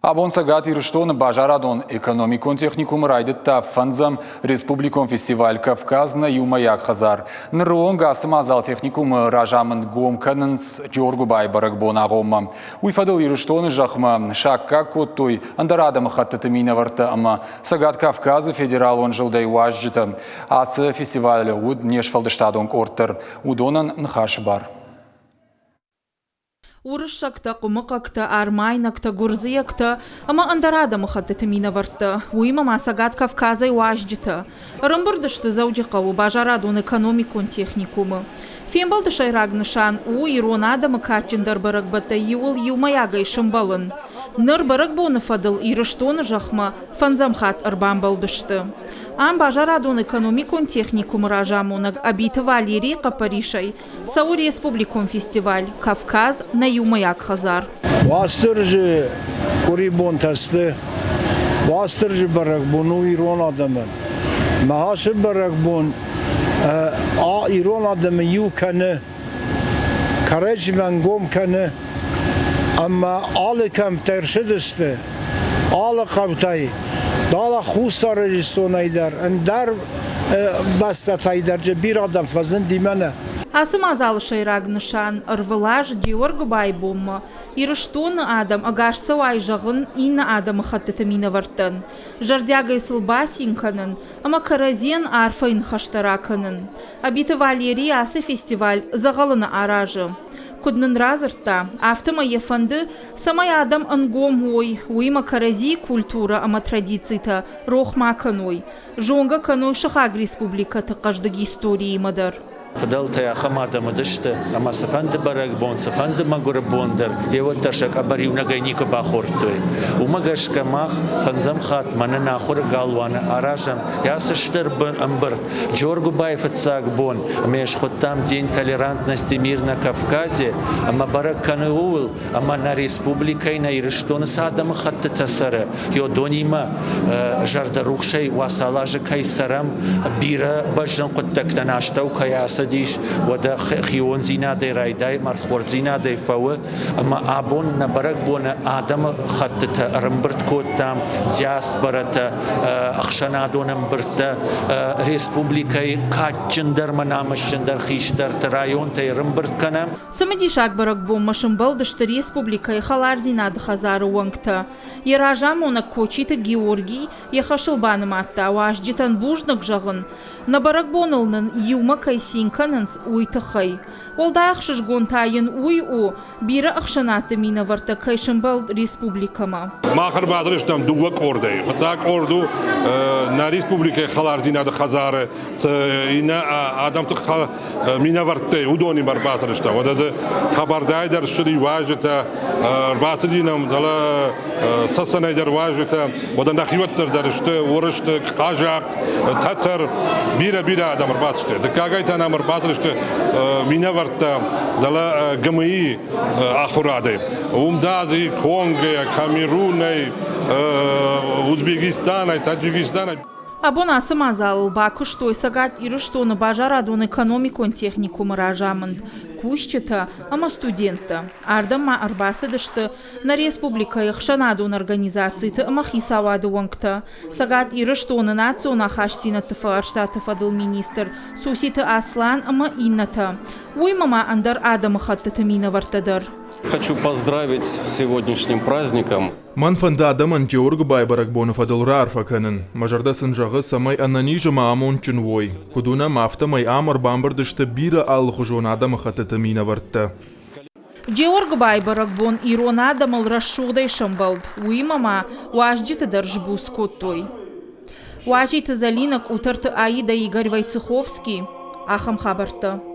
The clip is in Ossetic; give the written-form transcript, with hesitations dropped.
Абон Цӕгат Ирыстоны базарадон-экономикон техникумы райдыдта фӕндзӕм республикон фестиваль «Кавказ нӕ иумӕйаг хӕдзар». Ныры онг ацы мадзал техникумы разамынд гом кӕнынц Джоргуыбайы бӕрӕгбон агъоммӕ. Уый фӕдыл Ирыстоны зӕхмӕ саккаг кодтой ӕндӕр адӕмыхӕттыты минӕвӕрттӕ ӕмӕ Цӕгат Кавказы федералон зылдӕй уазджытӕ. Ацы фестивалы уыд не сфӕлдыстадон къорд дӕр. Уыдонӕн ныхасы бар. Уырыссӕгтӕ, хъуымыхъӕгтӕ, армайнӕгтӕ, гуырдзиӕгтӕ ӕмӕ ӕндӕр адӕмыхӕттыты минӕвӕрттӕ, уыимӕ ма Цӕгат Кавказӕй уазджытӕ ӕрӕмбырд сты Дзӕуджыхъӕуы базарадон-экономикон техникумы. Фембӕлды сӕйраг нысан у ирон адӕмы кадджындӕр бӕрӕгбӕттӕй иуыл иумӕйагӕй сӕмбӕлын. Ныр бӕрӕгбоны фӕдыл Ирыстоны зӕхмӕ фӕндзӕм хатт ӕрбамбӕлдысты. Ам базарадон-экономикон техникумы разамонӕг Ӕбиты Валерийы хъӕппӕрисӕй Цӕуы республикон фестиваль «Кавказ» нӕ иумӕйаг хӕдзар. Уастырджы къуырибонтӕ сты. Уастырджы бӕрӕгбон у ирон адӕмӕн. Мӕ ацы бӕрӕгбон ирон адӕмы иу кӕны, кӕрӕдзимӕ ӕнгом кӕны ӕмӕ алы кӕмттӕ ӕрцыдысты, алы хъӕутӕй, дала Хуссар Ирыстонӕй дӕр, ӕндӕр бӕстӕтӕй дӕр бирӕ адӕм фӕзынди мӕнӕ. Ацы мадзалы сӕйраг нысан ӕрвылаз Георгуыбайы бонмӕ Ирыстоны адӕм ӕгас цӕуай зӕгъын иннӕ адӕмыхӕттыты минӕвӕрттӕн, зӕрдиагӕй сыл бацин кӕнын ӕмӕ кӕрӕдзийӕн арфӕйы ныхӕстӕ ракӕнын. Ӕбиты Валерий ацы фестиваль дзӕгъӕлы нӕ аразы. Куыд нын радзырдта, афтӕмӕй йӕ фӕнды, цӕмӕй адӕм ӕнгом уой, уыимӕ кӕрӕдзийы культурӕ ӕмӕ традицитӕ рох ма кӕной, зонгӕ кӕной сыхаг республикӕты хъӕздыг историимӕ дӕр. Фыдӕлтӕй ахӕм адӕм уыдысты, ӕмӕ цыфӕнды бӕрӕгбон, цыфӕнды мӕгуыры бон дӕр йе уӕддӕр сӕ къӕбӕр иунӕгӕй никуы бахордтой. Уымӕ гӕсгӕ мах фӕндзӕм хатт мӕнӕ нӕ ахуыры галуаны аразӕм ацы стыр ӕмбырд Джоргуыбайы фыццаг бон ӕмӕ схуыдтам День толерантности мир на Кавказе ӕмӕ бӕрӕг кӕны ууыл, ӕмӕ нӕ республикӕйы, нӕ Ирыстоны цы адӕмыхӕттытӕ цӕры, йодонимӕ зӕрдӕрухсӕй уацалазы кӕй цӕрӕм, бирӕ бӕззын хъуыддӕгтӕн астӕу кӕй ацыдис, уӕдӕ хиондзинадӕй райдай, мӕрдхордзинадӕй фӕуы, ӕмӕ абон нӕ бӕрӕгбоны адӕмы хӕттытӕ ӕрӕмбырд кодтам, диаспорӕтӕ, ӕхсӕнадон ӕмбырдтӕ, республикӕйы кадджындӕр ӕмӕ намысджындӕр хистӕрты районтӕй ӕрӕмбырд кӕнӕм. Цымыдисаг бӕрӕгбонмӕ сӕмбӕлдысты республикӕйы Хӕлардзинады хӕдзары уӕнгтӕ. Йӕ разамонӕг Кочиты Георгий йӕ хӕсыл банымадта уазджытӕн бузныг зӕгъын, нӕ бӕрӕгбоныл нын иумӕ кӕй цин кӕнынц, уый тыххӕй. Уӕлдай ӕхсызгон та йын уый у, бирӕ ӕхсӕнадты минӕвӕрттӕ кӕй сӕмбӕлд республикӕмӕ. Мах ӕрбацыдыстӕм дыууӕ къордӕй. Фыццаг къорд у нӕ республикӕйы хӕлардзинады хӕдзары иннӕ адӕмты минӕвӕрттӕй уыдонимӕ ӕрбацыдыстӕм. Уӕдӕ дзы Хабардӕй дӕр ссыди уазджытӕ, ӕрбацыди нӕм дӕлӕ Цӕцӕнӕй дӕр уазджытӕ, уӕдӕ нӕхиуӕттӕ дӕр сты, уырысты, хъазахъ, тӕтӕр, бирӕ-бирӕ адӕм ӕрбацыдысты. Дыккагӕй та нӕм ӕрбацыдысты минӕвӕрттӕ дӕлӕ ГМИ ахуырадӕй. Уым Дазийы, Конгойӕ, Камерунӕй, Узбекистанӕй, Таджикистанӕй. Абон ацы мадзалыл бакуыстой Цӕгат Ирыстоны базарадон-экономикон техникумы разамынд, кусджытӕ ӕмӕ студенттӕ. Ардӕм ма ӕрбацыдысты нӕ республикӕйы ӕхсӕнадон организациты ӕмӕ хицауады уӕнгтӕ, Цӕгат Ирыстоны национ ахастдзинӕдты фарстаты фӕдыл министр Суситы Аслан ӕмӕ иннӕтӕ. Уыимӕ ма ӕндӕр адӕмыхӕттыты минӕвӕрттӕ дӕр. Хочу поздравить с сегодняшним праздником. Мӕн фӕнды адӕмӕн Джеоргуыбайы бӕрӕгбоны фӕдыл раарфӕ кӕнын. Мӕ зӕрдӕ сын зӕгъы, цӕмӕй ӕнӕниз ӕмӕ амондджын уой. Куыд уынӕм, афтӕмӕй ам ӕрбамбырд сты бирӕ алыхуызон адӕмыхӕттыты минӕвӕрттӕ. Джеоргуыбайы бӕрӕгбон ирон адӕмыл рӕсугъдӕй сӕмбӕлд, уыимӕ ма уазджыты дӕр сбуц кодтой. Уазиты Зӕлинӕ, Къутӕрты Аидӕ, Игорь Войцеховский. Ахӕм хабӕрттӕ.